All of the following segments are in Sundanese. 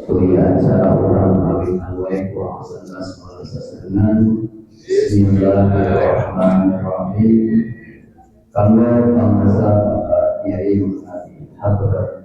Kuliah acara urang ngawitan wae ku dengan Bismillahirrahmanirrahim. Kanggo pangasa Bapak Kiai Munadi hatur.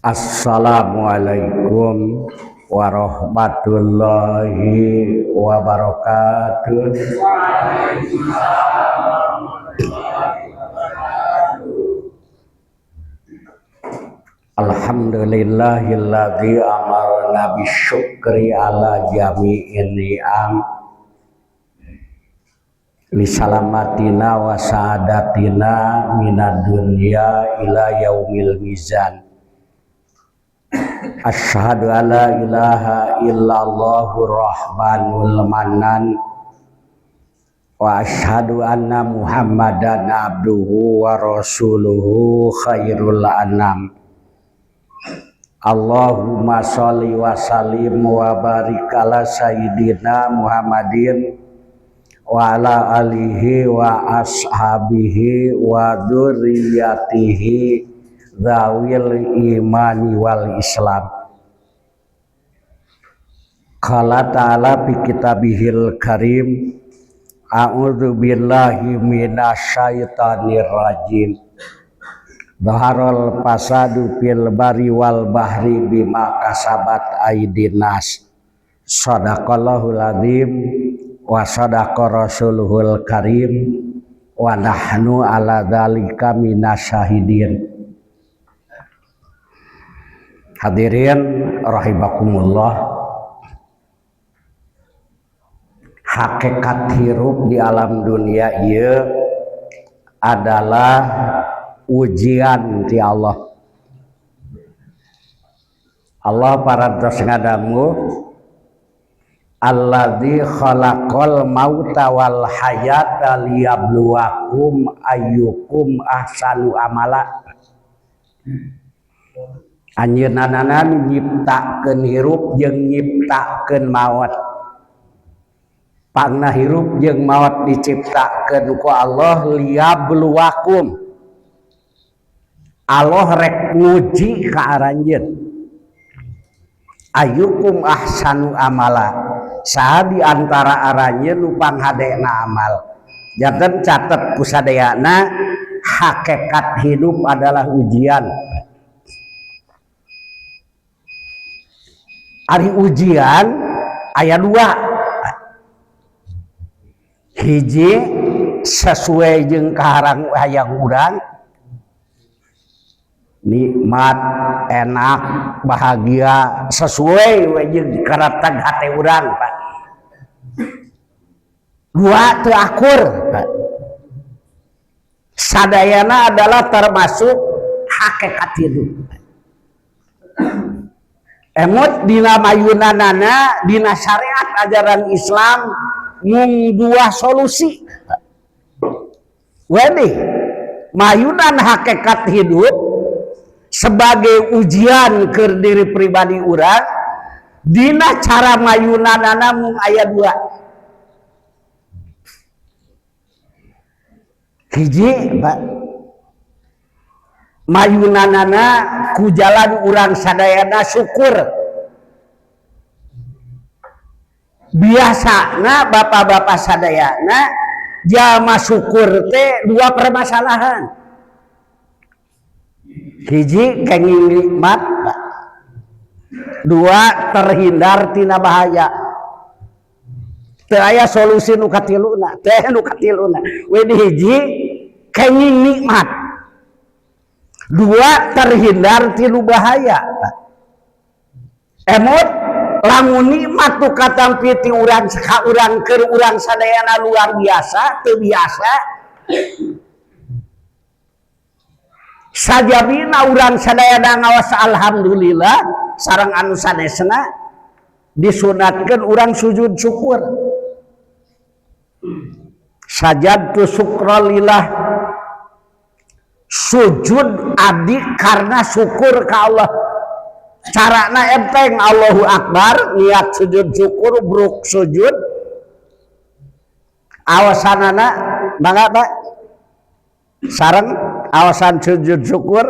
Assalamualaikum warahmatullahi wabarakatuh. Alhamdulillahilladzi amarna bisyukri ala jami'in ni'am li salamatina wa sa'adatina minad dunya ila yaumil mizan. Asyhadu alla ilaha illallahur rahmanul mannan wa asyhadu anna muhammadan abduhu wa rasuluhu khairul anam. Allahumma sholli wa sallim wa barik ala sayyidina Muhammadin wa ala alihi wa ashabihi wa dzurriyyatihi dzawil imani wal islam. Qala ta'ala fi kitabihil karim, a'udzu billahi minasyaitonir rajim. Dhaharal fasadu fil bari wal bahri bima kasabat aydin nas. Shadaqallahul azim wa sadaqa rasuluhul karim wa nahnu ala dzalika minasyahidin. Hadirin rahimakumullah, hakikat hirup di alam dunia ieu adalah ujian ti Allah. Allah parantos ngadamu alladzi khalaqal mauta wal hayata liyabluwakum ayyukum ahsanu amala. Anjeunna nyiptakeun hirup jeung nyiptakeun maot. Pangna hirup jeung maot diciptakeun ku Allah liyabluwakum. Allah rek nguji ka aranjeun. Ayyukum ahsanu amala. Saha di antara aranjeun nu panghadena amal. Janten catet ku sadayana, hakikat hidup adalah ujian. Ari ujian aya dua. Hiji sesuai jeung kaharang hayang urang, nikmat, enak, bahagia sesuai we jeung karatag hate urang, Pak. Dua teu akur, Pak. Sadayana adalah termasuk hakikat hidup. Emot dina mayunanana dina syariat ajaran Islam mung dua solusi. Wedi mayunan hakikat hidup sebagai ujian keur diri pribadi urang, dina cara mayunanana mung aya dua. Hiji, Pak, mayunanana ku jalan urang sadayana syukur. Biasana bapak-bapak sadayana jalma syukur teh dua permasalahan. Hiji kenging nikmat, Pak. Dua terhindar tina bahaya. Teu aya solusi nu katiluna, teh nu katiluna. We hiji kenging nikmat. Dua terhindar tilu bahaya. Emot lamun nikmat tu katampi ti urang ka urang keur urang sadayana luar biasa, teu biasa. Sajabina urang sadayana ngawas alhamdulillah sareng anu sanesna. Disunatkeun urang sujud syukur. Sajadtu syukralillah, sujud abdi karena syukur ka Allah. Carana enteng, Allahu Akbar, niat sujud syukur, bruk sujud. Awasanana mangga Pak, sareng awasan sujud syukur.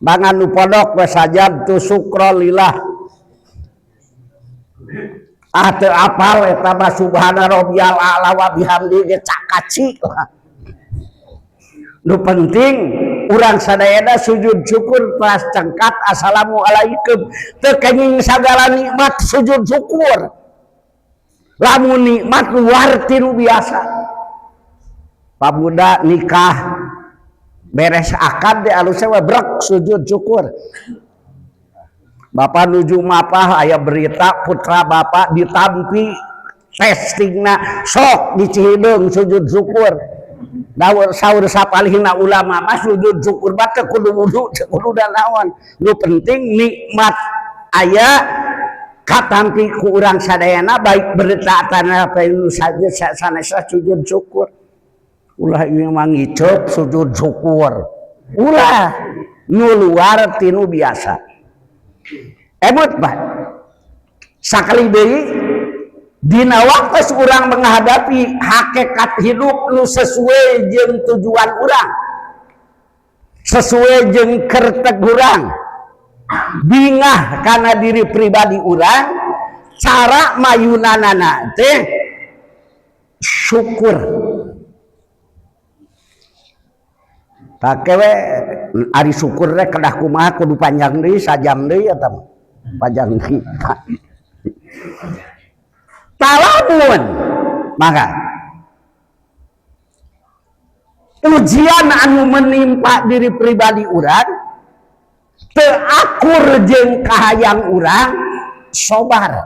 Mangan nu pondok we sajadtu syukralillah. Ah teu apal eta mah subhana rabbiyal a'la wa bihamdi ge cakaci lah. Nu penting urang sadayana sujud syukur teras cengkat assalamualaikum. Teu kenging sagala nikmat sujud syukur. Lamun nikmat luar ti nu biasa. Pamuda nikah beres akad di alusnya we brek sujud syukur. Bapak nuju mapah aya berita putra bapak ditampi testingna sok di Cihideung sujud syukur. Dawur saur sapalihna ulama mah sujud syukur mah teu kudu wudu, teu kudu naon. Nu penting nikmat aya katampi ku urang sadayana baik berita tanah nu sanesna sujud syukur. Ulah ieu mah ngiceup sujud syukur. Ulah nu luar tinu biasa. Ebut Pak. Sakali deui dina waktu urang menghadapi hakikat hidup nu sesuai jeung tujuan urang, sesuai jeung kerteg urang, bingah kana diri pribadi urang, cara mayunanana teh syukur. Pake we ari syukur teh kedah kumaha kudu panjang deui sajam deui eta mah. Panjang deui. Talamun maka ujian anu menimpa diri pribadi urang teu akur jeung kahayang urang, sobar.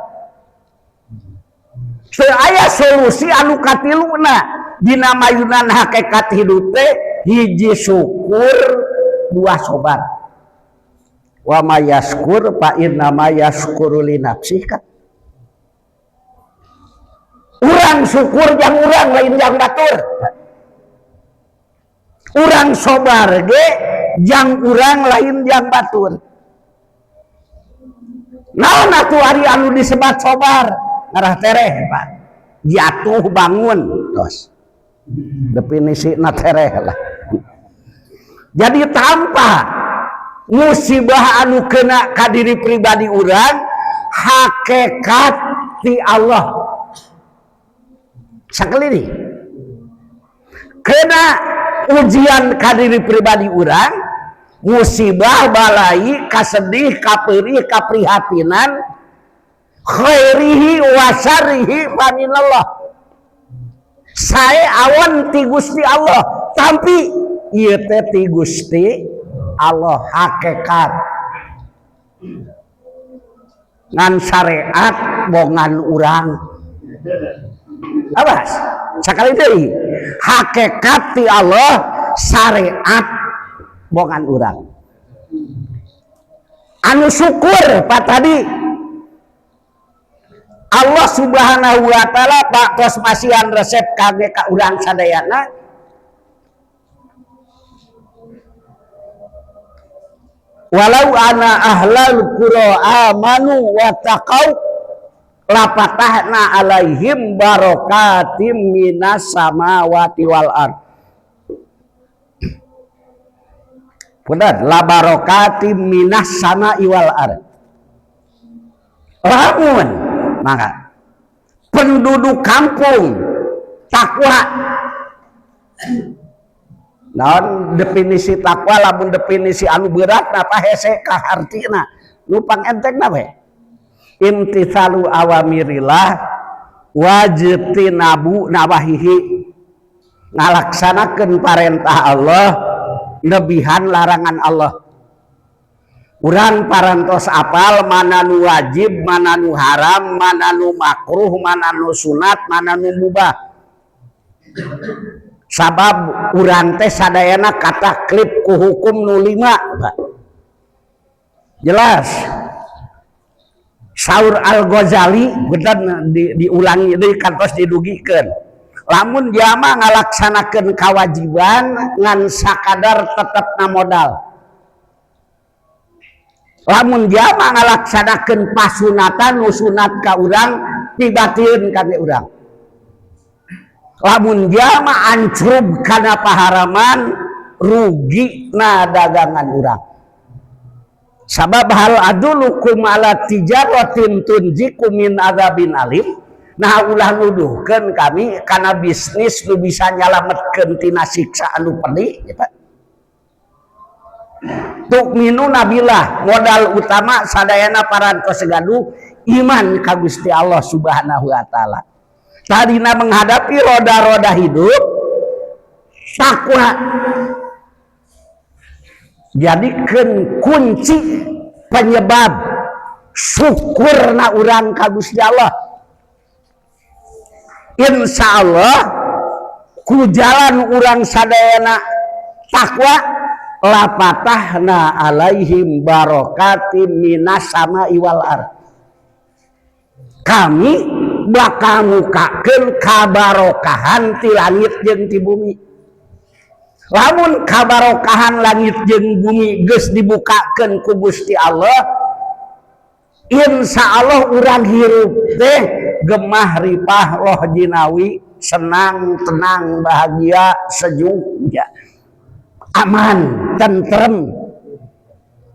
Teu aya solusi anu katiluna dina mayunan hakikat hidup teh hiji syukur, dua sobar. Wa mayaskur fa inna ma yaskuru li nafsihi. Urang syukur jang urang lain jang batur. Urang sobar ge jang urang lain jang batur. Naon atuh ari anu disebat sobar? Ngarah tereh Pak. Jatuh bangun tos. Definisina tereh lah. Jadi tanpa musibah anu kena ka diri pribadi urang, hakikat ti Allah. Sakali nih kena ujian ka diri pribadi urang, musibah balai kasedih kaperih kaprihatinan, khairihi wa syarrihi faminallah. Sae awan ti Gusti Allah, tapi ieu teh ti Gusti Allah hakikat. Ngan syariat bongan urang. Awas, sakali deui. Hakikat ti Allah, syariat bongan urang. Anu syukur Pak tadi Allah Subhanahu wa taala Pak tos masihan resep kage ka urang sadayana. Walau ana ahlal qura amanu wa taqau lafatahna alaihim barakatim minas samawati wal ard. Benar, la barakatim minas sama'i wal ard. Lamun maka penduduk kampung takwa. Naon definisi takwa? Lamun definisi anu berat apa hese ka hartina? Nu pangentengna we. Imtithalu awamirillah wajtinabu nawahihi, ngalaksanakeun parentah Allah lebihan larangan Allah. Urang parantos apal mana nu wajib, mana nu haram, mana nu makruh, mana nu sunat, mana nu mubah. Sabab urang teh sadayana kata klip ku hukum nu 5, Pak. Jelas. Saur Al-Ghazali bener diulangi deui kantos didugikeun. Lamun jalma ngalaksanakeun kewajiban ngan sakadar tetepna modal. Lamun jalma ngalaksanakeun pasunatan nu sunat ka urang pibatieun ka urang. Lamun jalma ancrub kana paharaman rugi na dagangan urang. Sabab hal adulukum ala tijaratin tunjikum min adzabin alim. Nah ulah nuduhkeun kami kana bisnis nu bisa nyalametkeun tina siksa anu pedih ya Pak. Tu'minuna billah, modal utama sadayana parantos gaduh iman ka Gusti Allah Subhanahu wa taala. Tadina menghadapi roda-roda hidup takwa jadikeun kunci penyebab syukurna urang ka Gusti Allah. Insya Allah ku jalan urang sadayana takwa lapatahna alaihim barakatim minas sama'i wal ard. Kami bakal mukakeun kabarokahan ti langit jeung ti bumi. Lamun kabarokahan langit jeung bumi geus dibukakeun ku Gusti Allah, insya Allah urang hirup teh gemah ripah roh jinawi, senang, tenang, bahagia, sejuk, ya. Aman, tentrem.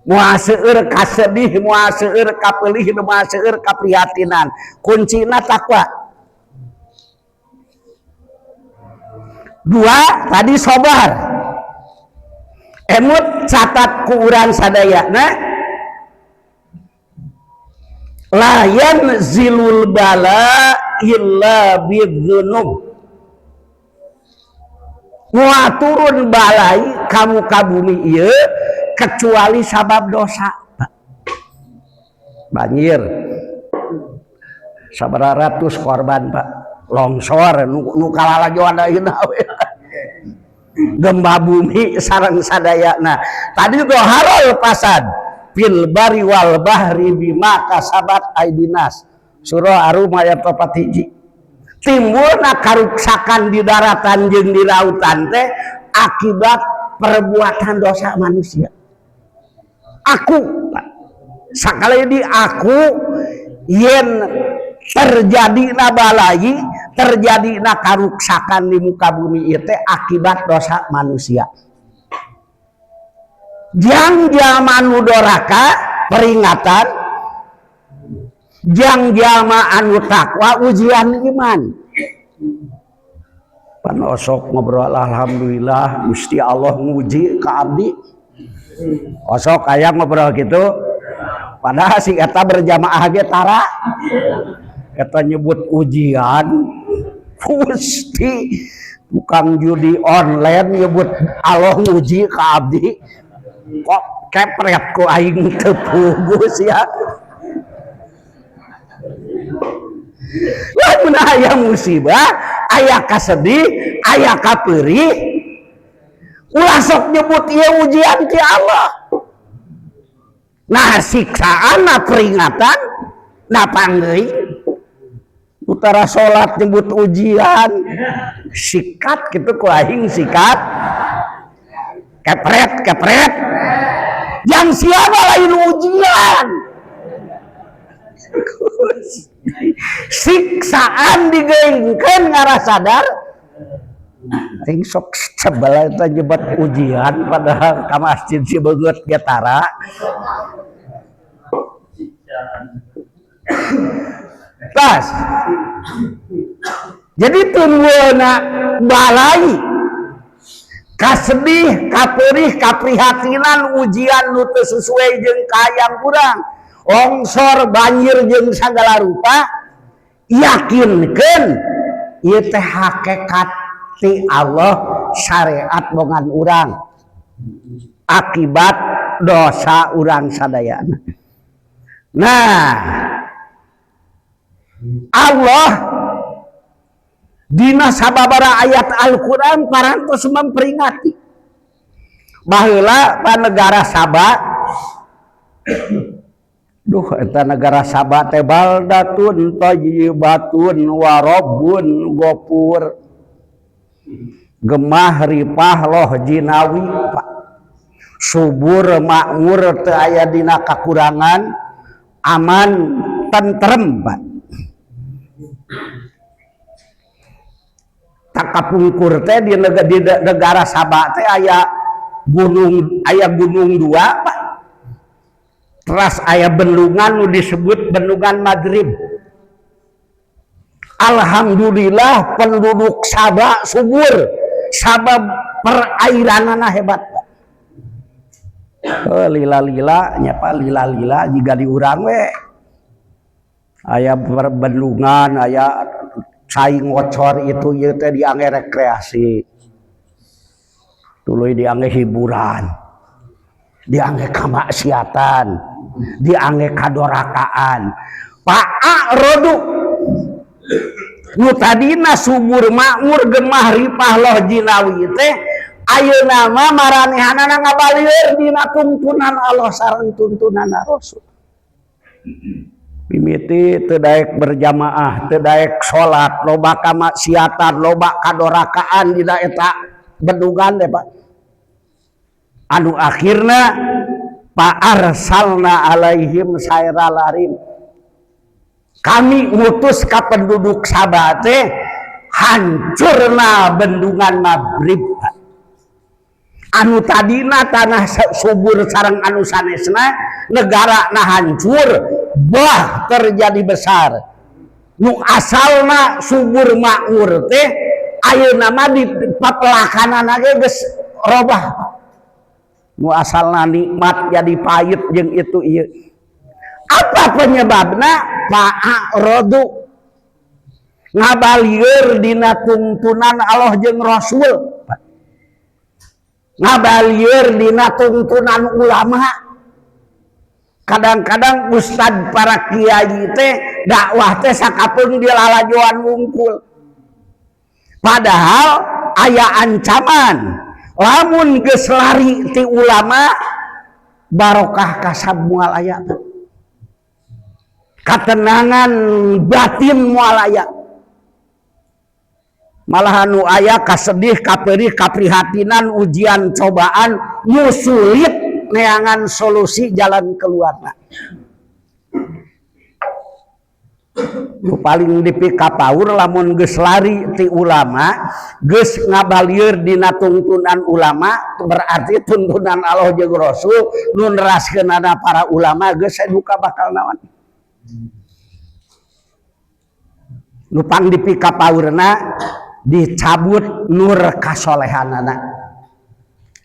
Moal seueur kasedih, moal seueur kapeulih, moal seueur kaprihatinan. Kuncina takwa. Dua, tadi sabar. Emut catat ku urang sadayana la yanzilul bala illa bidzunub. Moal turun balai ka muka bumi ieu kecuali sabab dosa. Banjir sabaraha ratus korban Pak, longsor nu kalalajoan ayeuna we. Gempa bumi sareng sadayana. Tadi doharul fasad fil bari wal bahri bima kasabat aidinas. Surah Ar-Rum ayat 41. Timbulna karuksakan di daratan jeung di lautan teh akibat perbuatan dosa manusia. Aku Pak, sakali di aku yen terjadi na balai, terjadi na karuksakan di muka bumi ieu teh akibat dosa manusia. Jang jalma nu doraka peringatan, jang jalma anu takwa ujian iman. Pan osok ngobrol alhamdulillah Gusti Allah nguji ka abdi. Osok aya ngobrol gitu. Padahal si eta berjamaah ge tara. Eta nyebut ujian. Gusti tukang judi online nyebut Allah nguji ka abdi. Kok kepret ku aing teu pugus ya. Lamun aya musibah, aya kasedih, aya kapeurih, ulah sok nyebut ieu ujian ti Allah. Nah siksaan, nah peringatan, nah panggeuing. Utara salat nyebut ujian, sikat gitu ku aing sikat. Kepret, kepret. Yang siapa lain ujian? Siksaan digeungkeun ngarah sadar. Ting sok sebel eta nyebat ujian padahal ka masjid si beungeut ge tara. Tas. Jadi timbulna balai, kasedih, kaperih, kaprihatinan ujian nu teu sesuai jeung kahayang urang, longsor, banjir jeung sagala rupa, yakinkeun ieu teh hakikat ti Allah syariat bongan urang akibat dosa urang sadayana. Nah, Allah dina sababaraha ayat Al-Qur'an parantos memperingati. Baheula pa negara Saba Duh eta negara Saba teh baldatun thayyibatun wa rabbun ghafur. Gemah ripah loh jinawi Pak. Subur makmur teu aya dina kakurangan, aman tentrem Pak. Tak kapungkur teh di negara Saba teh aya gunung dua Pak. Teras aya bendungan nu disebut bendungan Maghrib. Alhamdulillah penduduk Saba subur, sabab perairanana hebat Pak. Oh, lila-lila nya Pak, lila-lila jiga di urang we. Aya bendungan, aya cai ngocor itu ieu teh diangge rekreasi. Tuluy diangge hiburan. Diangge kamaksiatan, diangge kadorakaan. Pak rodu nu tadina subur makmur gemah ripah loh jinawi teh ayeuna mah maranehanana ngabalieur dina tuntunan Allah sareng tuntunan Rasul. Mimiti teu daek berjamaah, teu daek salat, loba kamaksiatan, loba kadorakaan dina eta bendungan teh Pak. Anu akhirna fa arsalna alaihim sayral arim. Kami ngutus ka penduduk Saba teh hancurna bendungan Maghrib. Anu tadina tanah subur sareng anu sanesna negara na hancur, bah terjadi besar. Nu asalna subur makmur teh ayeuna mah di papelakanana ge geus robah. Nu asalna nikmat jadi pahit jeung itu ieu. Apa penyebabna? Fa'rodu ngabalieur dina tuntunan Allah jeung Rasul, ngabalieur dina tuntunan ulama. Kadang-kadang ustad para kiai teh dakwah teh sakapeung dilalajoan wungkul, padahal aya ancaman lamun geus lari ti ulama barokah kasab moal aya, katenangan batin moal aya, malah anu aya kasedih, kaperih, kaprihatinan, ujian, cobaan nu sulit neangan solusi jalan keluarna. Nu paling dipikapaur lamun geus lari ti ulama, geus ngabalieur dina tuntunan ulama, berarti tuntunan Allah jeung Rasul nu neraskeunana para ulama geus duka bakal naon. Nu pang dipikapaurna dicabut nur kasolehanana,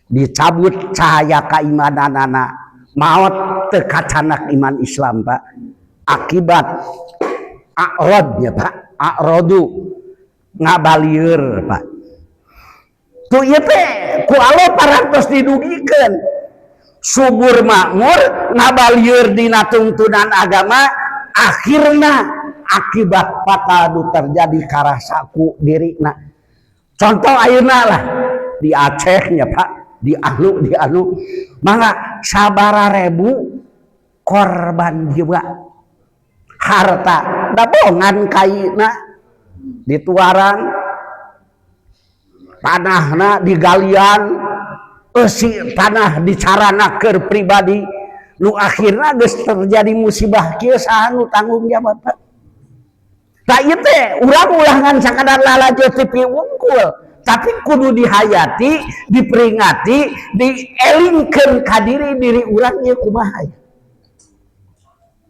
dicabut cahaya keimananana, maot teu kacanak iman Islam Pak. Akibat a'rodnya Pak, a'rodu ngabalieur Pak. Tuh ieu teh ku Allah parantos didugikeun subur makmur ngabalieur dina tuntunan agama, akhirna akibat fatal nu terjadi karasaku dirina. Contoh ayeuna lah di Aceh nya Pak, di anu mangga sabara ribu korban jiwa, harta dabongan kaina dituaran, tanahna digalian, eusi tanah dicarana keur pribadi, nu akhirna geus terjadi musibah kieu saha nu tanggung jawab Pak? Tah ieu teh urang ulah ngan sakadar lalajo TV wungkul, tapi kudu dihayati, diperingati, dielingkeun ka diri urang ieu kumaha ya.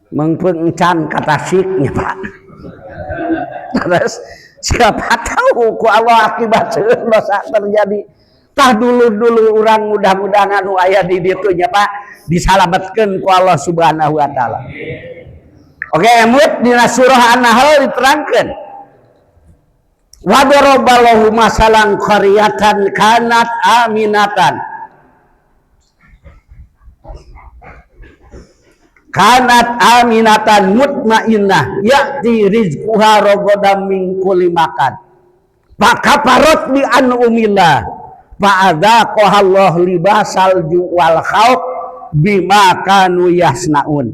Mengpeung encan ka Tasiknya Pak. Terus siapa tahu ku Allah akibat seueur dosa terjadi. Tah dulu-dulu urang mudah-mudahan anu aya di ditu nya Pak disalametkeun ku Allah Subhanahu wa taala. Oke, emut dina surah An-Nahl diterangkeun. Wa daraballahu masalan qaryatan kanat aminatan. Kanat aminatan mutmainnah ya'ti rizquha ragadan min kulli makan. Fakafarat bi an'umillah fa'adzaqaha Allah libasal ju' wal khauf bima kanu yasnaun.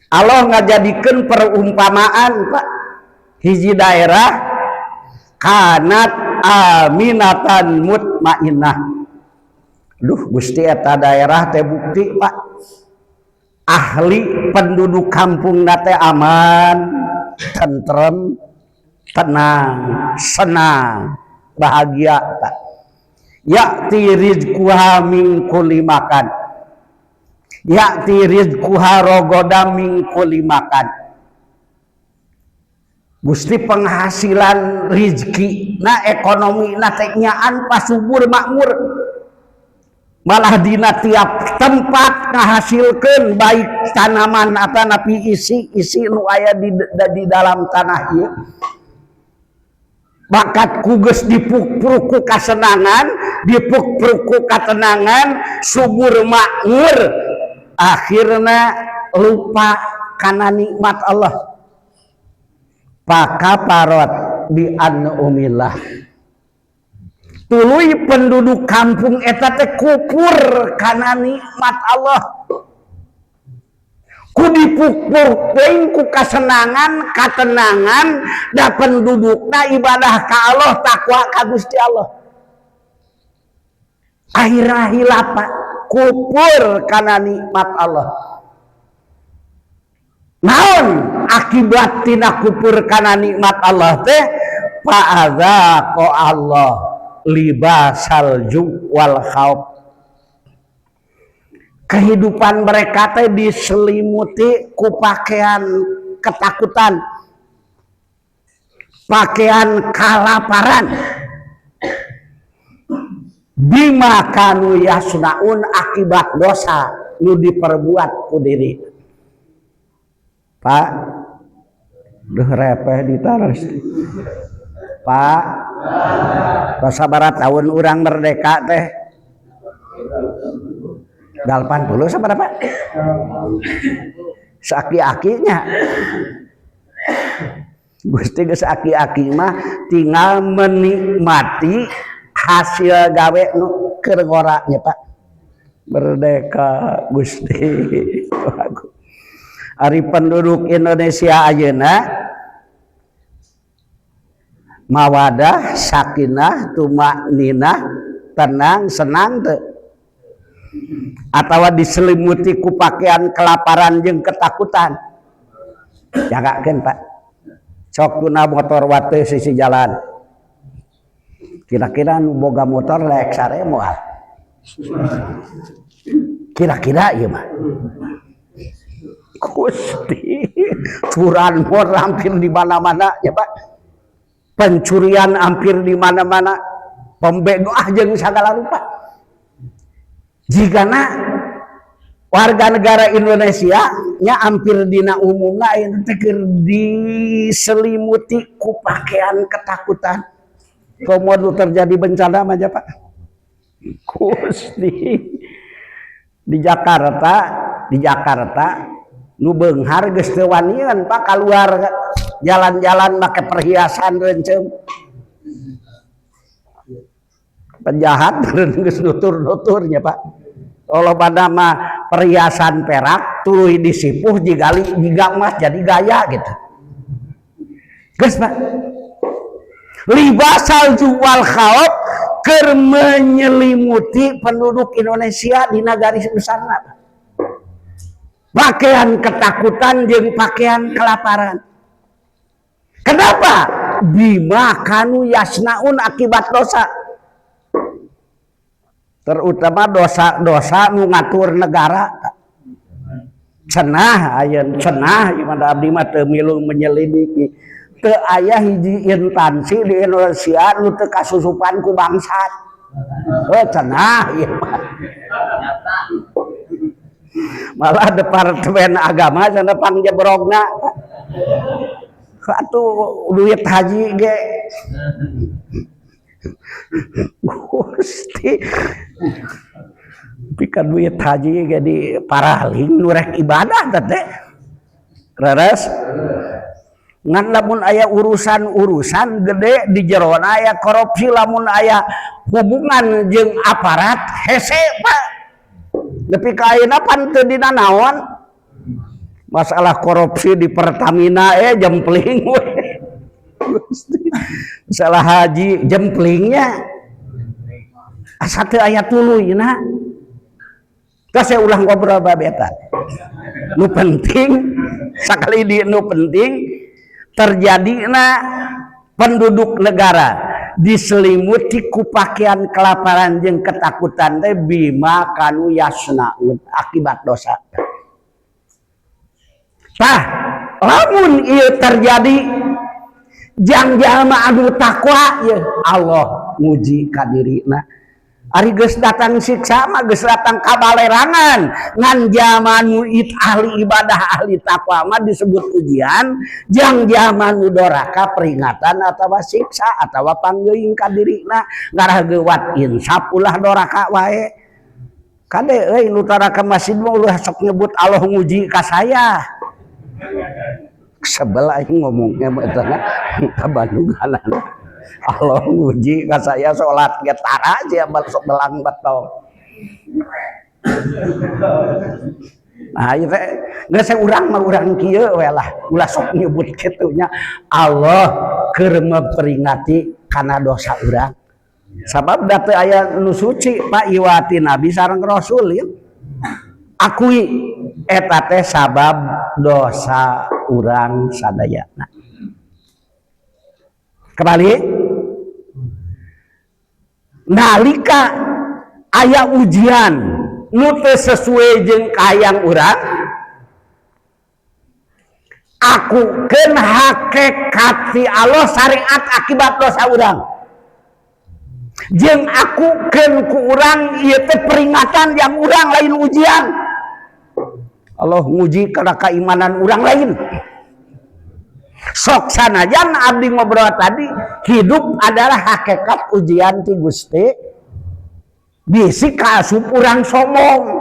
Allah ngajadikeun perumpamaan, Pak. Hiji daerah kanat aminatan mutmainnah. Duh Gusti, eta daerah teh bukti, Pak. Ahli penduduk kampung teh aman, tentrem, tenang, senang, bahagia, Pak. Ya'ti rizquha min kulli makan. Ya'ti rizquha rogoda min kulli makan. Gusti, penghasilan rizki na ekonomi na teh nyaan pasubur makmur, malah dina tiap tempat ngahasilkeun, baik tanaman atau napi isi-isi nu aya di dalam tanah ieu. Bakat ku geus dipukpruk ku kasenangan, dipukpruk ku katenangan, subur makmur, akhirna lupa kana nikmat Allah. Fakafarat bi an'umillah, tuluy penduduk kampung eta teh kupur kana nikmat Allah. Ku dipukpur ku kasenangan, katenangan, da pendudukna ibadah ka Allah, takwa ka Gusti Allah. Akhirna hilap, Pak, kupur kana nikmat Allah. Naon akibat tina kupur kana nikmat Allah teh? Fa'adzaqa Allah libasal ju' wal khauf. Kehidupan mereka teh diselimuti ku pakaian ketakutan, pakaian kalaparan. Bima kanu yasnaun, akibat dosa nu diperbuat ku diri. Pak, duh, repeh ditaros. Pak, sabaraha tahun urang merdeka teh? 80 sabaraha, Pak? Saaki-akinya. Gusti, geus aki-aki mah tinggal menikmati hasil gawe nu keur ngora nya, Pak. Merdeka, Gusti. Ari penduduk Indonesia ayeuna mawadah, sakinah, tumakninah, tenang, senang teu? Atawa diselimuti ku pakaian kelaparan jeung ketakutan? Jagakeun, Pak. Sok tuna motor wate sisi jalan. Kira-kira nu boga motor rek sare moal? Kira-kira ieu mah. Gusti, curanmor hampir di mana-mana ya, Pak. Pencurian hampir di mana-mana. Pembego ah jeung sagala rupa. Jigana warga negara Indonesia nya hampir dina umumna ayeuna teh keur diselimuti ku pakaian ketakutan. Komo terjadi bencana mah, Pak. Gusti. Di Jakarta nu beunghar geus teu wanian, Pak, keluar jalan-jalan make perhiasan reuncem. Penjahat geus nutur-nuturnya, Pak. Kalau pada mah perhiasan perak tuluy disipuh jigali jiga emas, jadi gaya gitu. Geus, Pak. Libasal ju' wal khauf keur menyelimuti penduduk Indonesia di garis besarna. Pakaian ketakutan jeung pakaian kelaparan. Kenapa? Bima kanu yasnaun, akibat dosa. Terutama dosa-dosa nu ngatur negara. Cenah ayeuna, cenah gimana, abdi mah teu milu menyelidiki. Teu aya hiji instansi di Indonesia nu teu kasusupan ku bangsat. Oh, cenah ieu mah. Malah departemen agama cenah pangjebrogna. Atuh duit haji ge. Gusti. Pika duit haji ge di paraling nu rek ibadah teh. Leres? Ngan lamun aya urusan-urusan gede di jerona aya korupsi, lamun aya hubungan jeung aparat, hese, Pak. Nepi ka ayeuna pan teu dina naon. Masalah korupsi di Pertamina jempling we. Masalah haji jemplingnya. Asa teu aya tuluyna. Tah, saya ulah ngobrol bab eta. Nu penting sakali di nu penting terjadina penduduk negara diselimuti ku pakaian kelaparan jeung ketakutan teh bima kanu yasnaun, akibat dosa. Tah, lamun ieu terjadi jang jalma anu takwa, ye Allah nguji ka dirina. Ari geus datang siksa mah geus datang kabalerangan, ngan jalma nu ahli ibadah, ahli takwa mah disebut ujian, jang jalma nu doraka peringatan atawa siksa atawa panggeuing ka dirina ngarah geuwat insaf, ulah doraka wae. Kade euy, nu tara ka masjid mah ulah sok nyebut Allah nguji ka saya. Sebel aing ngomongnya mah eta ka Bandunganan. Allah nguji ka saya, salat ge tara aja sok belang betong. Nah, ieu teh geus urang mah urang kieu we lah, ulah sok nyebut kitu nya. Allah keur memperingati kana dosa urang. Sabab da teu aya nu suci, Pak, iwati nabi sareng rasul ieu. Akui eta teh sabab dosa urang sadayana. Kembali, nalika aya ujian nu teu sesuai jeung kahayang urang, akukeun hakikat ti Allah syariat akibat dosa urang, jeung akukeun ku urang ieu teh peringatan yang urang, lain ujian. Allah nguji kana keimanan urang, lain. Sok sanajan abdi ngobrol tadi, hidup adalah hakikat ujian ti Gusti, bisi kaasup urang sombong,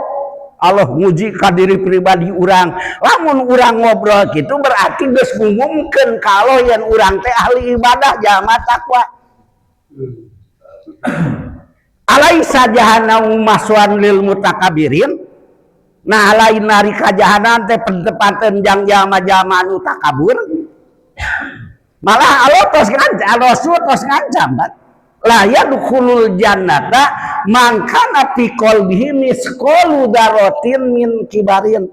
Allah nguji ka diri pribadi urang. Lamun urang ngobrol gitu berarti geus ngumumkeun kalau yang urang teh ahli ibadah, jalma takwa. Alaisa jahannamu maswan lil mutakabirin? Nah, lain nalika jahanam teh pentepaten jang jalma-jalma anu takabur? Malah Allah tos ngancam, Rasul tos ngancam kan? La yadkhulul jannata man kana fi qalbihi misqalu dzarratin min kibarin.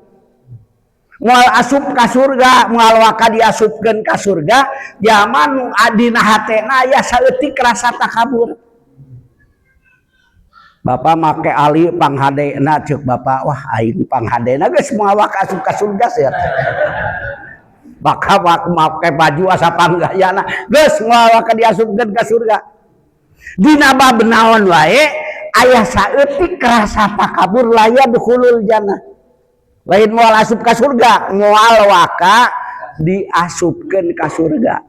Moal asup ka surga, moal waka diasupkeun ka surga jalma nu dina hatena aya saeutik rasa takabur. Bapak make ali panghadena, ceuk bapak, wah, aing panghadena, geus moal waka asup ka surga sia. Bakal make baju asa panggayana, geus moal waka diasupkeun ka surga. Dina bab naon wae aya saeutik rasa takabur, la yadkhulul jannah. Lain moal asup ka surga, moal waka diasupkeun ka surga.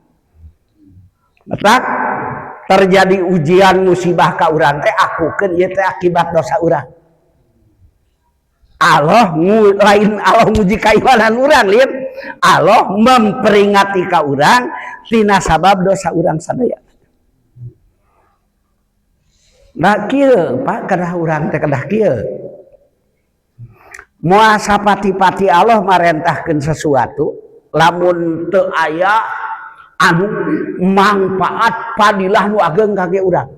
Matak terjadi ujian musibah ka urang teh akukeun ieu teh akibat dosa urang. Allah lain Allah nguji keimanan urang, lieur. Allah memperingati ka urang tina sabab dosa urang sadaya. Nah, kieu, Pak, kedah urang teh kedah kieu. Moal sapati-pati Allah marentahkeun sesuatu lamun teu aya anu manfaat fadilah nu ageng kangge urang.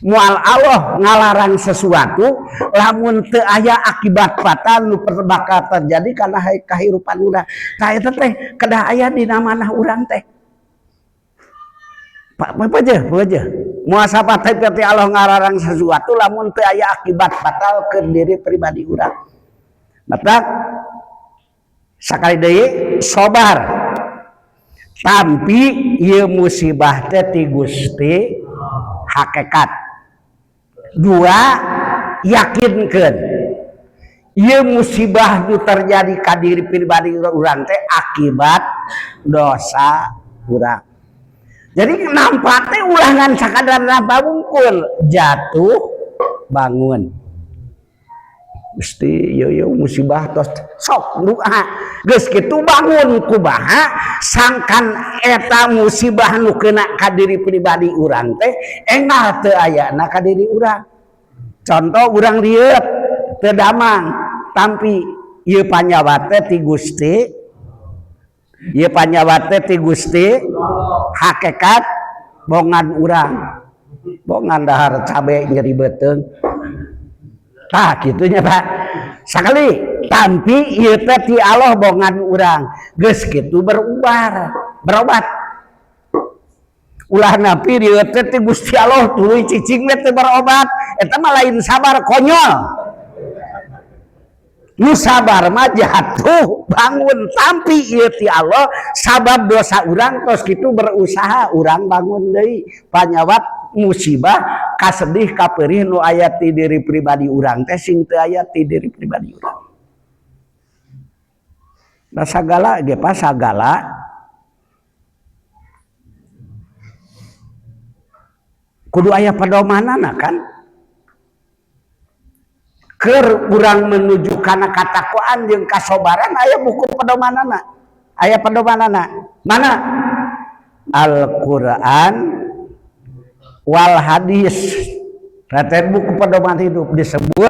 Moal Allah ngalarang sesuatu lamun teu aya akibat fatal nu bakal terjadi kana kahirupan urang. Tah, eta teh kedah aya dina manah urang teh. Pak, apa aja, apa aja. Moal sapati-pati Allah ngalarang sesuatu lamun teu aya akibat fatal ke diri pribadi urang. Matak sakali deui sobar. Tampi ieu musibah teh ti Gusti hakikat. Dua, yakinkeun ieu musibah nu terjadi ka diri pribadi urang teh akibat dosa urang. Jadi nampak teh ulah ngan sakadar nampak wungkul, jatuh bangun. Gusti, yo yo musibah tos sok doa geus kitu bangun kumaha sangkan eta musibah nu kena ka diri pribadi urang teh enggal teu ayana ka diri urang. Contoh, urang rieut teu damang, tampi. Ieu panyawat teh ti Gusti, ieu panyawat teh ti Gusti, hakikat bongan urang. Bongan dahar cabe nyeri beuteung. Tah kitu nya Pak. Sakali tampi ieu teh ti Allah bongan urang. Geus kitu berubar, berobat. Ulah napi ieu teh ti Gusti Allah tuluy cicing we teu berobat. Eta mah lain sabar konyol. Nu sabar mah jatuh bangun tampi ieu ti Allah sabab dosa urang tos kitu berusaha urang bangun deui panyawat musibah kasedih kaperih nu aya ti diri pribadi urang teh sing teu aya ti diri pribadi urang. Da sagala ge pa sagala kudu aya pedomanana kan. Keur urang menuju kana katakwaan jeung kasobaran aya buku pedomanana. Aya pedomanana. Mana? Al-Qur'an wal hadis. Rata buku pedoman hidup disebut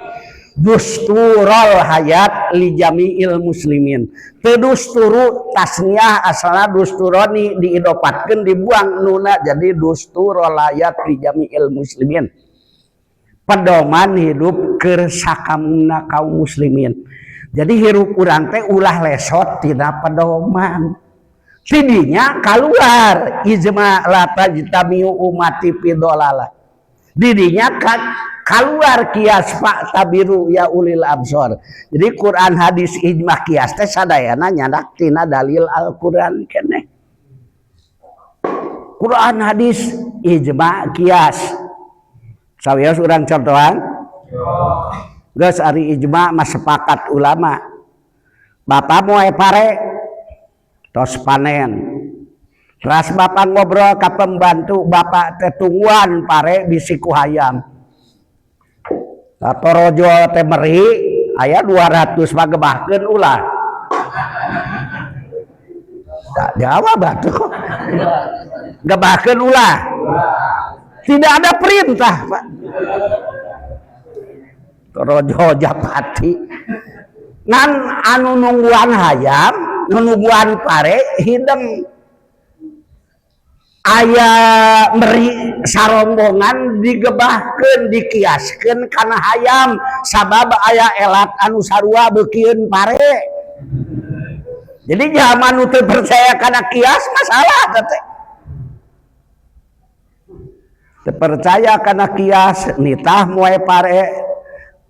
Dusturul Hayat li Jami'il Muslimin. Teu dusturu tasniah asalna dusturoni diidopatkeun dibuang nuna jadi Dusturul Hayat li Jami'il Muslimin. Pedoman hidup keur sakamna kaum muslimin. Jadi hirup urang teh ulah lesot tina pedoman. Tidinya keluar ijma la tajtamiu ummati fi dhalalah. Didinya keluar kias pak tabiru ya ulil absor. Jadi Quran hadis ijma kias teh sadayana nyandak tina dalil Al-Qur'an keneh. Quran hadis ijma kias. Sawios urang contohan? Geus ari ijma mah sepakat ulama. Bapak moe pare tos panen. Teras bapak ngobrol ka pembantu, bapak teh tungguan pare bisi ku hayam. Torojo teh meri aya 200 magebahkeun ulah. Tak jawab atuh. Gebahkeun ulah. Tidak ada perintah, Pak. Torojo Japati. Ngan anu nungguan hayam, nungguan pare hideng. Aya meri sarombongan digebahkeun, dikiaskeun kana hayam sabab aya elat anu sarua beukieun pare. Jadi zaman nu teu percaya kana kias masalah teh. Teu percaya kana kias nitah moe pare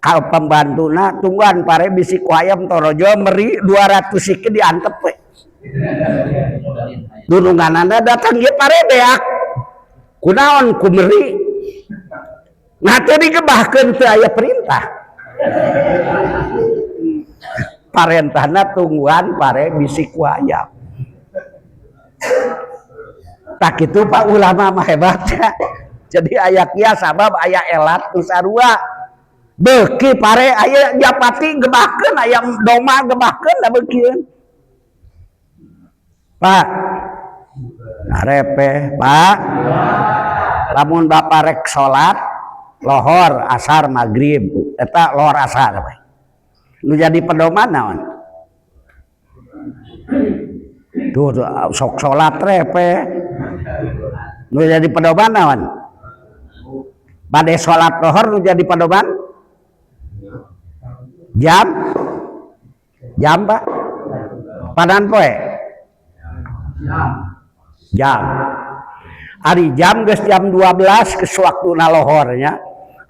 ka pembantuna tungguan pare bisi ku hayam torojo meri 200 siki diantep we. Dununganana datang ieu pare beak. Kunaon ku meri? Nah teu digebahkeun teu aya perintah. Parentahna tungguan pare bisi ku hayam. Tak kitu Pak ulama mah hebatnya. Jadi aya kias sabab aya elat nu sarua. Beuki pare aya japati gebahkeun aya doma gebahkeun da beukieun. Pak arepe Pak lamun bapak rek salat lohor asar maghrib eta lohor asar we. Nu jadi pedoman naon? Tuh sok salat repe. Nu jadi pedoman naon? Bade salat lohor nu jadi pedoman? Jam? Jam Pak? Padan poe? Jam. Ari jam geus jam 12 geus waktuna lohornya.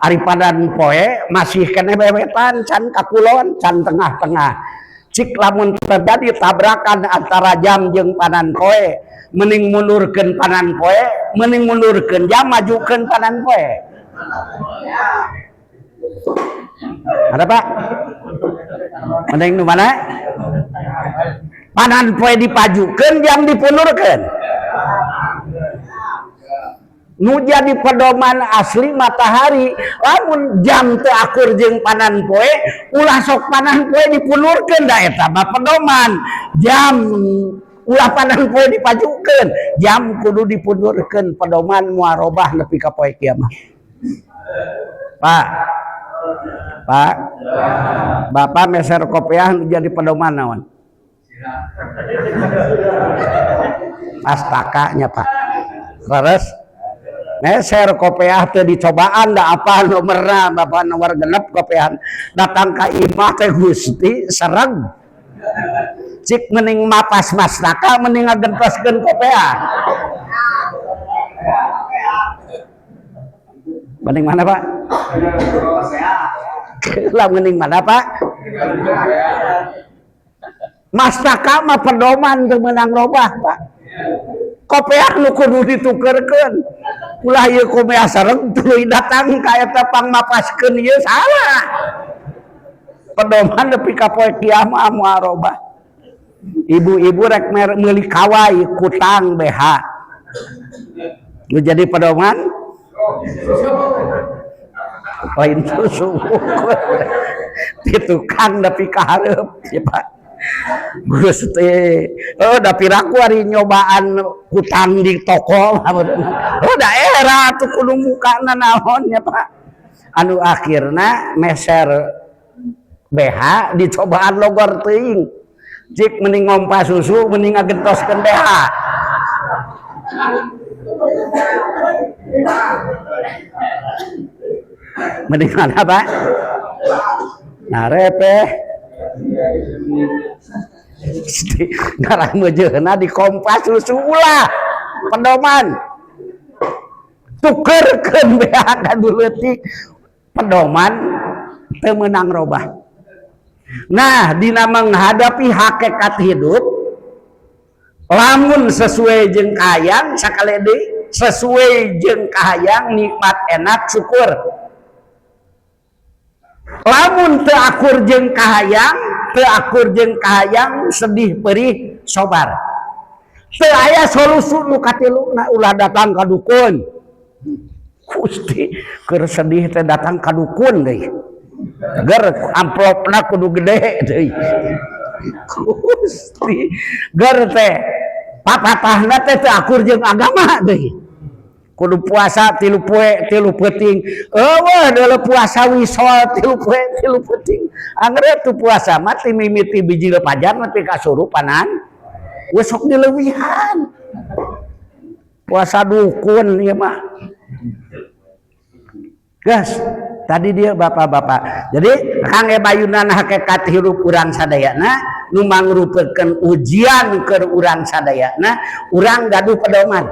Ari padan poe masih keneh bewetan can ka kulon can tengah-tengah. Cik lamun terjadi tabrakan antara jam jeung panan poe, mending mundurkeun panan poe, mending mundurkeun jam majukeun panan poe. Ada Pak? Mending nu mana? Panan poe dipajukeun jam dipundurkeun. Nu jadi pedoman asli matahari, lamun jam teu akur jeung panan poe, ulah sok panan poe dipundurkeun da eta mah pedoman. Jam ulah panan poe dipajukeun, jam kudu dipundurkeun pedoman moal robah nepi ka poe kiamat. Pak. Pak, Bapak meser kopiah jadi pedoman naon? Mastakanya Pak. Leres? Meser kopiah teh dicobaan da apa nomorna, Bapak nomor genep kopiah. Datang ka imah teh Gusti sereg. Cik mending mapas mastaka mending ngagentoskeun kopiah. Mending mana Pak? Lah mending mana Pak? Mastaka mah pedoman teu meunang robah Pak. Kopiah nu kudu ditukerkeun. Ulah ieu kopiah sareng tuluy datang ka eta pangmapaskeun ieu salah. Pedoman nepi ka poe kiamat moal robah. Ibu-ibu rek meuli kawai kutang BH. Nu jadi pedoman? Lain susu. Di tukang nepi ka hareup ya Pak. Gusti, oh da piraku ari nyobaan hutang di toko. Oh daerah tuh kudu mukana naon ya Pak. Anu akhirna meser BH dicobaan logor teuing. Cik mending ngompa susu mending ngagentoskeun BH. Mending mana Pak? Nah repeh. Ngarah meujeuna di kompas susu ulah pedoman tukerkeun BH ka leutik pedoman teu meunang robah. Nah dina menghadapi hakikat hidup lamun sesuai jeung kahayang sakali deui sesuai jeung kahayang nikmat enak syukur. Lamun teu akur jeung kahayang, teu akur jeung kahayang sedih perih sobar. Teu aya solusi nu katiluna ulah datang ka dukun. Gusti keur sedih teh datang ka dukun deui. Ger amplopna kudu gede deui. Gusti ger teh papatahna teh teu akur jeung agama deui. Kudu puasa 3 poe 3 peuting. Eueuh deuleu puasa wisol 3 poe 3 peuting. Angger tu puasa mah ti mimiti biji pajar nepi ka surupanan. Geus sok dileuwihan. Puasa dukun ieu mah. Gas, tadi dia bapak-bapak. Jadi kang ebayunan hakikat hirup urang sadayana nu mangrupakeun ujian keur urang sadayana, urang gaduh pedoman.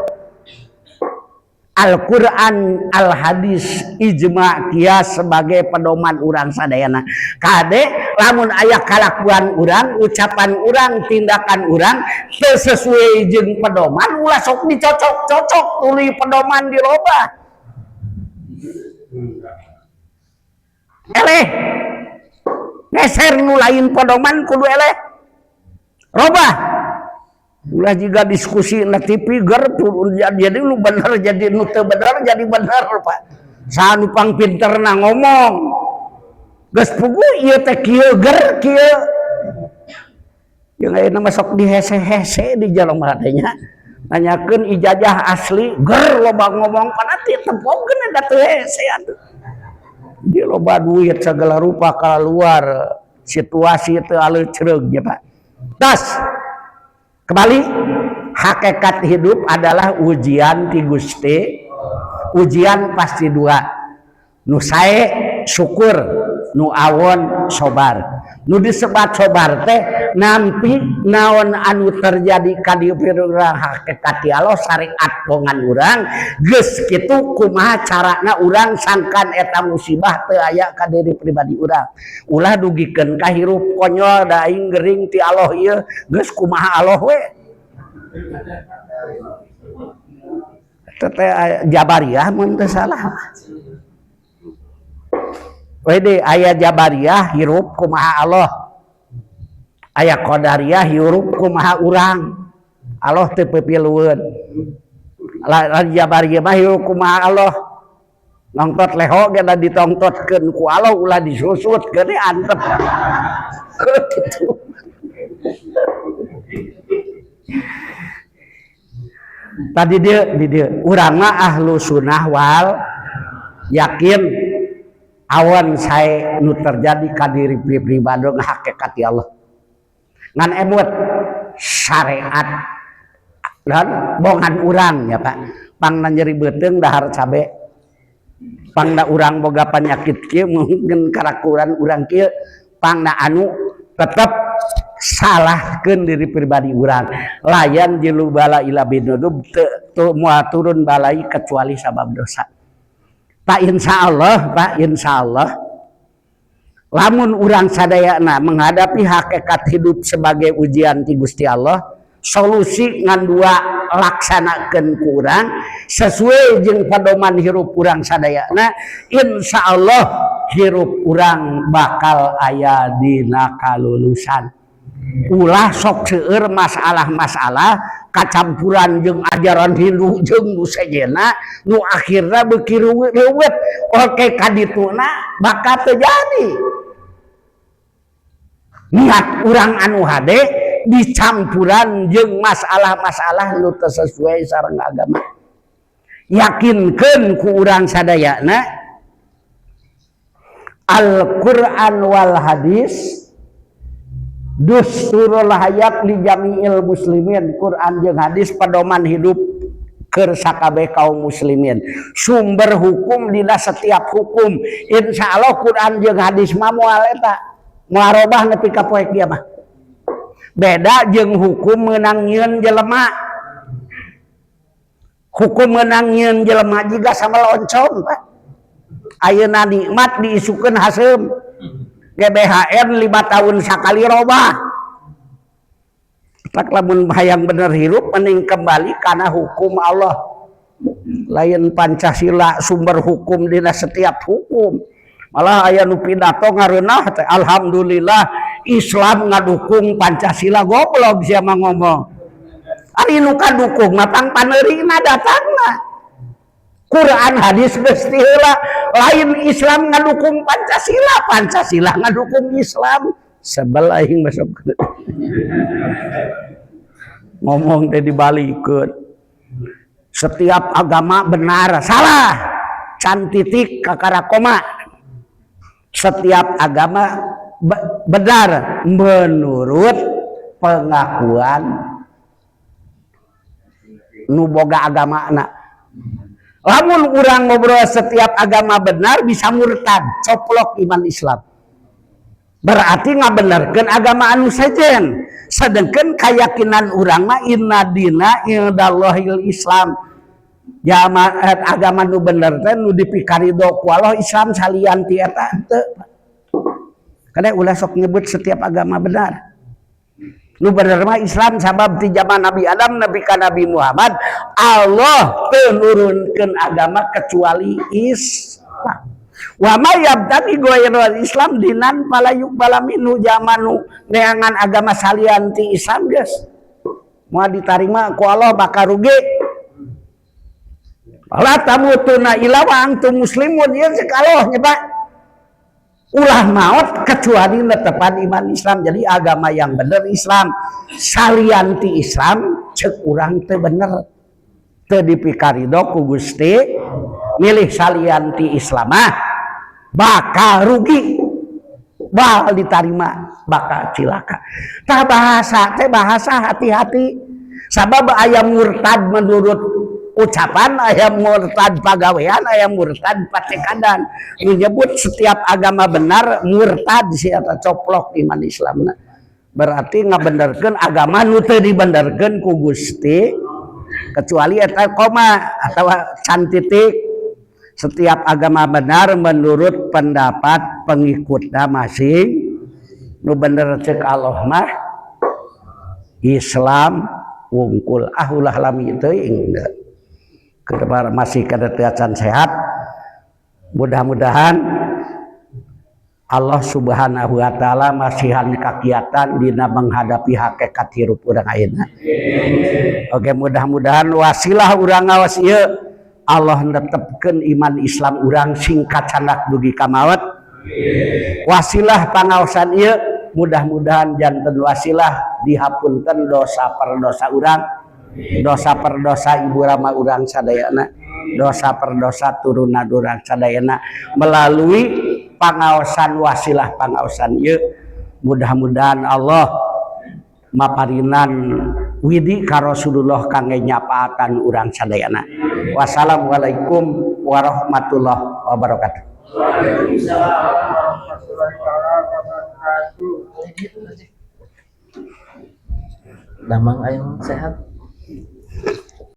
Al-Quran, Al-Hadis, ijma, kias sebagai pedoman urang sadayana. Kade lamun aya kalakuan urang, ucapan urang, tindakan urang teu sesuai jeung pedoman, ulah sok dicocok-cocok tuluy pedoman dirobah. Eleh. Geser nu lain pedoman kudu eleh. Robah. Ulah juga diskusi na TV ger jadi lu bener jadi nu teu bener jadi bener Pak. Saha nu pangpinterna ngomong. Geus puguh ieu teh kieu ger kieu. Jeung ayeuna mah sok dihese-hese di jalma teh nya. Nanyakeun ijazah asli ger loba ngomong panati tempokeun eta teu hese atuh. Di loba duit segala rupa keluar situasi teu aleuh cereug nya Pak. Tas kembali, hakikat hidup adalah ujian ti Gusti. Ujian pasti dua. Nu sae syukur, nu awon sobar. Nu disebat sobar teh nampi naon anu terjadi ka dieu urang hakikat ti Allah syariat bongan urang geus kitu kumaha carana urang sangkan eta musibah teu aya ka diri pribadi urang. Ulah dugikeun ka hirup konyol da aing gering ti Allah ieu geus kumaha Allah we. Teh Jabariyah mun teu salah. Wede aya Jabariyah hirup kumaha Allah. Aya Qadariyah hirup kumaha urang. Allah teu peupilueun. Jabariyah mah hirup kumaha Allah. Nongtot leho ge da ditongtotkeun ku Allah ulah disusut geus antep. Kitu. Tadi dia di dia urang mah ahlu sunnah wal yakin. Awan sae nu terjadi ka diri pribadi hakikat ya Allah. Ngan emut syariat dan bongan urang ya, Pak. Pangna nyeri beuteung dahar cabe. Pangna urang boga penyakit kieu, mungkin karakuran urang kieu, pangna anu tetep salahkeun diri pribadi urang. La yanzilu bala illa bidzunub, teu moal turun balai kecuali sabab dosa. Pak, insya Allah, Pak, insya Allah lamun urang sadayana menghadapi hakikat hidup sebagai ujian ti Gusti Allah, solusi ngan dua, laksanakeun ku urang sesuai jeung pedoman hirup urang sadayana, insya Allah hirup urang bakal aya dina kalulusan. Ulah sok seueur masalah-masalah kacampuran jeung ajaran Hindu jeung nu sejenna, nu akhirna beuki reuwet. Oke, kadituna bakal terjadi niat urang anu hade dicampuran jeung masalah-masalah nu teu sesuai sareng agama. Yakinkeun ku urang sadayana Al-Qur'an wal hadis dusturul hayat li jami'il muslimin. Quran jeung hadis pedoman hidup keur sakabeh kaum muslimin, sumber hukum dina setiap hukum. Insya Allah Quran jeung hadis mah moal eta moal robah nepi ka poe kiamat. Beda jeung hukum meunang nyieun jelema. Hukum meunang nyieun jelema jiga sama loncong, Pak. Ayeuna nikmat, diisukeun haseum. GBHN 5 tahun sakali robah. Tak lamun hayang bener hirup, mending kembali karena hukum Allah, lain Pancasila sumber hukum dina setiap hukum. Malah aya nu pidato ngareunah teh, "Alhamdulillah Islam ngadukung Pancasila." Goblok sia mah ngomong. Ari nu kadukung mah pang paneurina datangna Quran hadis geus ti heula. Lain Islam ngadukung Pancasila, Pancasila ngadukung Islam. Sebel aing masuk ngomong teh dibalikeun. Setiap agama benar, salah. Can titik, kakara koma. Setiap agama benar menurut pengakuan nu boga agama. Lamun urang ngobrol setiap agama benar, bisa murtad, coplok iman Islam, berarti ngabenerkeun agama anu sejen. Sedangkan keyakinan urang mah inna dina indallahil Islam. Jama, agama nu bener teh nu dipikarido ku Allah Islam, salian ti eta henteu. Kada ulah sok nyebut setiap agama benar. Nu bener mah Islam, sabab ti zaman Nabi Adam nepi ka Nabi Muhammad Allah teu nurunkeun agama kecuali Islam. Wa may yabtaghi ghairal Islam dinan fala yuqbala minhu. Jalma nu neangan agama salian ti Islam geus moal ditarima ku Allah, bakal rugi. La tamutunna illa wa antum muslimun. Ieu cek Allah nya, Pak, ulah maut kecuali netepan iman Islam. Jadi agama yang bener Islam, salian ti Islam cek urang teu bener, teu dipikarido ku Gusti. Milih salian ti Islam mah bakal rugi, bakal ditarima, bakal cilaka. Tah, bahasa teh bahasa hati-hati, sabab aya murtad menurut ucapan, aya murtad pagawean, aya murtad patekadan. Menyebut setiap agama benar, murtad si eta, coplok iman Islamna, berarti ngabenerkeun agama nu teu dibenerkeun ku Gusti. Kecuali eta koma atau can titik, setiap agama benar menurut pendapat pengikutnya masing. Nu bener cek Allah mah Islam wungkul. Ah, ulah lami teuing, masih kada acan sehat. Mudah-mudahan Allah Subhanahu wa taala masihan kakiatan dina menghadapi hakikat hirup urang ayeuna. Oke, mudah-mudahan wasilah urang ngawas ieu Allah netepkeun iman Islam urang sing kacandak dugi ka maot. Wasilah pangaosan ieu mudah-mudahan janten wasilah dihapunten dosa per dosa urang, dosa per dosa ibu rama urang sadayana, dosa per dosa turunan urang sadayana melalui Pangaosan wasilah pangaosan ieu, mudah-mudahan Allah maparinan widi ka Rasulullah kangge nyapaatan urang sadayana. Wassalamualaikum warahmatullahi wabarakatuh. Waalaikumsalam warahmatullahi wabarakatuh. Damang, ayo sehat.